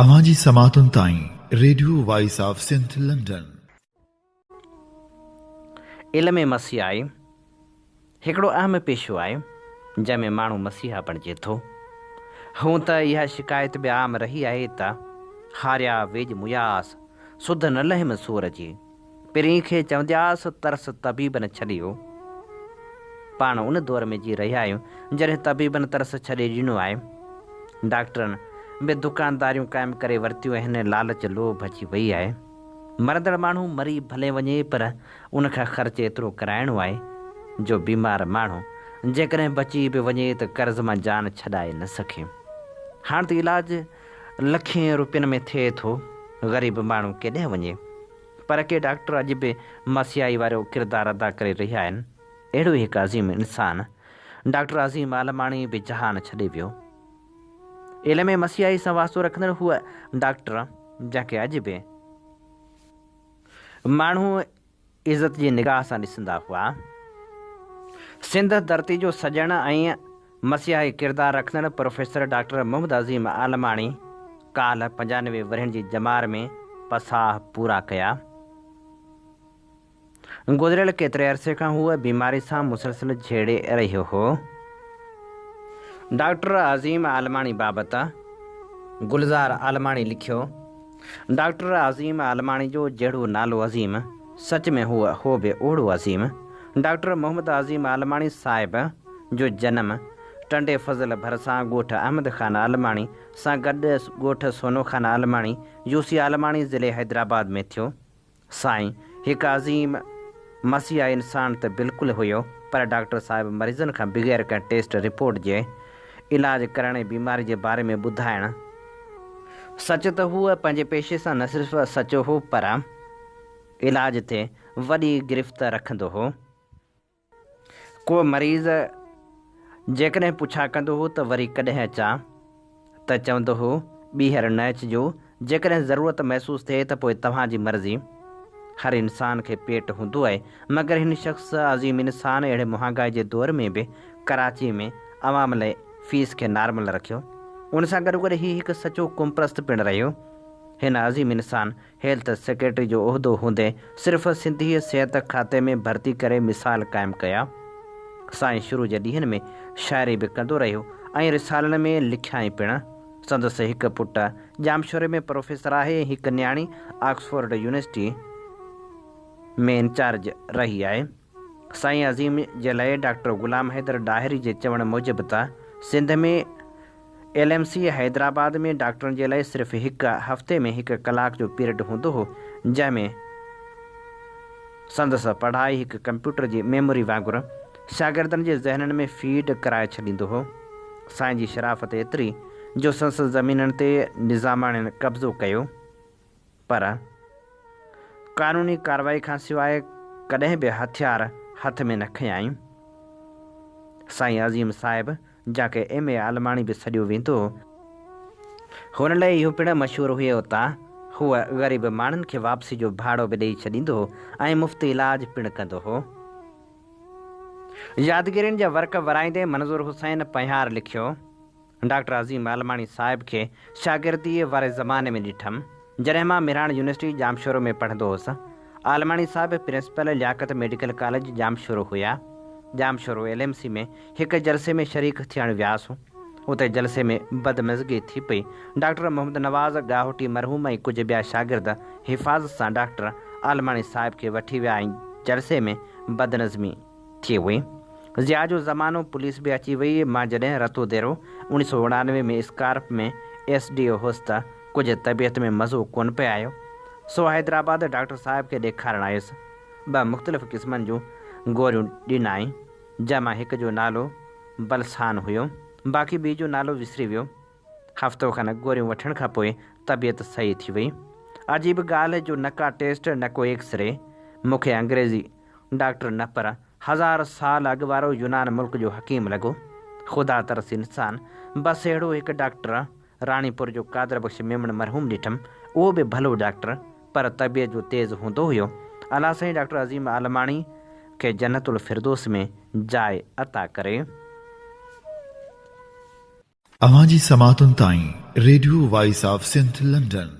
اوهان جي سماعتن تائين radio voice of Sindh London. علم مسيحائي هڪڙو اهم پيشو آهي، جنهن ۾ ماڻهو مسيحا بڻجي ٿو. هونء ته اها شڪايت به عام رهي آهي ته، هاريا ويڄ مياس، سڌ نه لهيم سور جي. پرين کي چوندياس، ترس طبيبن ڇڏيو. پاڻ ان دور ۾ جي رهيا آهيون، جڏهن طبيبن ترس ڇڏي ڏنو آهي. ڊاڪٽرن به دڪانداريون قائم ڪري ورتيون آهن، لالچ لوڀ اچي وئي آهي. مرندڙ ماڻهو مري ڀلي وڃي پر ان کان خرچ ايترو ڪرائڻو آهي جو بيمار ماڻهو جيڪڏهن بچي به وڃي ته قرض مان جان ڇڏائي نه سگهي. هاڻ ته علاج لکين روپين ۾ ٿئي ٿو، غريب ماڻهو ڪيڏانهن وڃي؟ پر ڪي ڊاڪٽر اڄ به مسيحائي وارو ڪردار ادا ڪري رهيا آهن. اهڙو ئي هڪ عظيم انسان ڊاڪٽر عظيم عالماڻي به جهان ڇڏي ويو. علم مسيحائي سان واسطو رکندڙ هو ڊاڪٽر جنهن کي اڄ به ماڻهو عزت جي نگاهه سان ڏسندا هئا. سنڌ ڌرتي جو سڄڻ ۽ مسيحائي ڪردار رکندڙ پروفيسر ڊاڪٽر محمد عظيم عالماڻي ڪالهه 95 ورهين جي ڄمار ۾ پساهه پورا ڪيا. گذريل ڪيتري عرصي کان هو بيماري سان مسلسل جهيڙي رهيو هو. ڊاڪٽر عظيم عالماڻي بابت گلزار عالماڻي لکيو، ڊاڪٽر عظيم عالماڻي جو جهڙو نالو عظيم، سچ ۾ هو هو به اوهڙو عظيم. ڊاڪٽر محمد عظيم عالماڻي صاحب جو جنم ٽنڊي فضل ڀرسان ڳوٺ احمد خان عالماڻي سان گڏ ڳوٺ سونو خان عالماڻي، يوسي عالماڻي ضلعي حيدرآباد ۾ ٿيو. سائين هڪ عظيم مسيحا انسان ته بلڪل هيو پر ڊاڪٽر صاحب مريضن کان بغير ڪنهن ٽيسٽ رپورٽ جي علاج ڪرڻ ۽ بيماري جي باري ۾ ٻڌائڻ سچ ته هو پنهنجي پيشي سان نه صرف سچو هو پر علاج تي وڏي گرفت رکندو هو. ڪو مريض جيڪڏهن پڇا ڪندو هو ته وري ڪڏهن اچان؟ ته چوندو هو، ٻيهر نه اچجو، جيڪڏهن ضرورت محسوس ٿئي ته پوء توهان جي مرضي. هر انسان کي پيٽ هوندو آهي، مگر هن شخص، عظيم انسان، اهڙي مهانگائي جي دور ۾ به ڪراچي ۾ عوام لئه فيس کي نارمل رکيو. ان سان گڏوگڏ هي هڪ سچو قومپرست پڻ رهيو. هن عظيم انسان هيلٿ سيڪريٽري جو عهدو هوندي صرف سنڌيء صحت کاتي ۾ ڀرتي ڪري مثال قائم ڪيا. سائين شروع جي ڏينهن ۾ شاعري به ڪندو رهيو ۽ رسالن ۾ لکيائين پڻ. سندس هڪ پٽ ڄامشوري ۾ پروفيسر آهي ۽ هڪ نياڻي آڪسفورڊ يونيورسٽي ۾ انچارج رهي آهي. سائين عظيم جي لئه ڊاڪٽر غلام حيدر ڏاهري جي چوڻ موجب ته Sindh ۾ L M C Hyderabad ۾ ڊاڪٽرن جي لئه صرف هڪ هفتي ۾ هڪ ڪلاڪ جو پيرڊ هوندو هو جنهن ۾ سندس پڙهائي هڪ ڪمپيوٽر جي ميموري وانگر شاگردن جي ذهنن ۾ فيڊ ڪرائي ڇڏيندو هو. سائين جي شرافت ايتري جو سندس زمينن تي نظاماڻين قبضو ڪيو. پر قانوني ڪارروائي کان سواء ڪڏهن به هٿيار هٿ ۾ نه کنيائين. سائين عظيم صاحب جنهن کي ايم اي عالماڻي به سڏيو ويندو هو، هن لئه اهو پڻ مشهور هيو ته هو غريب ماڻهن کي واپسي جو ڀاڙو به ڏئي ڇڏيندو هو ۽ مفت علاج پڻ ڪندو هو. يادگيرين جا ورق ورائيندي منظور حسين پنهيار لکيو. ڊاڪٽر عظيم عالماڻي صاحب کي شاگرديء واري زماني ۾ ڏٺم، جڏهن مان مهراڻ يونيورسٽي ڄامشورو ۾ پڙهندو هوس. عالماڻي صاحب پرنسپل لياقت ميڊيڪل ڪاليج ڄامشورو هيا. ڄامشورو ايل ايم سي ۾ هڪ جلسي ۾ شريڪ ٿيڻ وياسون. اتي جلسي ۾ بدمزگي ٿي پئي. ڊاڪٽر محمد نواز ڳاهوٽي مرحوم ۽ ڪجهه ٻيا شاگرد حفاظت سان ڊاڪٽر عالماڻي صاحب کي وٺي ويا ۽ جلسي ۾ بدنظمي ٿي هئي. ضياء جو زمانو پوليس به اچي وئي. مان جڏهن رتوديرو اوڻيھ سو اڻانوي ۾ اسڪارپ ۾ ايس ڊي او هوس ته ڪجهه طبيعت ۾ مزو ڪونه پئي آيو. سو حيدرآباد ڊاڪٽر صاحب کي ڏيکارڻ آيس. ٻه مختلف قسمن جون گوريون ڏنائين، جنهن مان هڪ جو نالو بلسان هيو، باقي ٻي جو نالو وسري ويو. هفتو کن گوريون وٺڻ کان پوء طبيعت صحيح ٿي وئي. عجيب ڳالهه جو نه ڪا ٽيسٽ نه ڪو ايڪسري. مون کي انگريزي ڊاڪٽر نه پر هزار سال اڳ وارو يونان ملڪ جو حڪيم لڳو. خدا ترس انسان. بس اهڙو هڪ ڊاڪٽر راڻيپور جو قادر بخش ميمڻ مرحوم ڏٺم. اهو به ڀلو ڊاڪٽر پر طبيعت جو تيز هوندو هيو. الله سائين ڊاڪٽر عظيم عالماڻي کي جنت الفردوس ۾ جاء عطا ڪري. اوهان جي سماعتن تائين Radio voice of Sindh London.